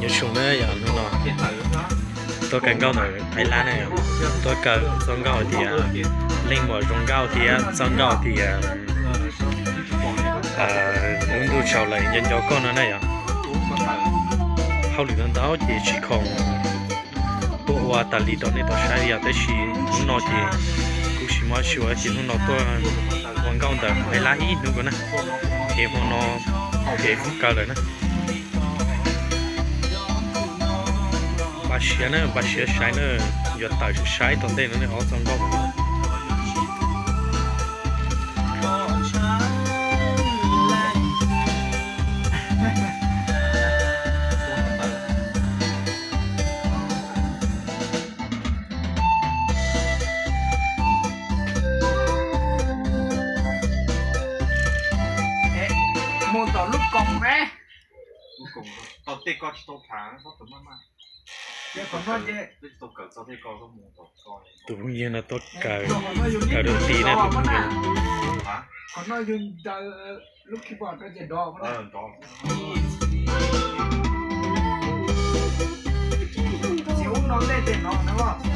Zoo na yog hnub no tuaj kaw nkauj ntawm Aib Lab na, tuaj kaw txoj nkauj tias Leej Muam Zoo Nkauj thiab txoj nkauj tias Lub ntuj tsaus lawm nco nco koj no na yom. Hauj lwm ntau ntau ces tsis khoom tuaj ua tas li rau nej tau saib li os, tab sis hnub no ces kuv tsis muaj dab tsi ua ces hnub no tuaj ua nkauj ntawm Aib Lab ib hnub ko na, es hmo no es kuv kaw lawm na. Npaj siab na, npaj siab saib na, yuav tawm saib tom ntej no ne ob txoj nkauj. Mus tom lub koos ne. Tau tej koj tsis tau pham, txhob tus maj maj. Tus phooj ywg no tuaj kaw, kaw dua ti na tus phooj ywg. Qhov no yog daws lub keyboard rau ces dov. Txiv ub no ntej ces no na.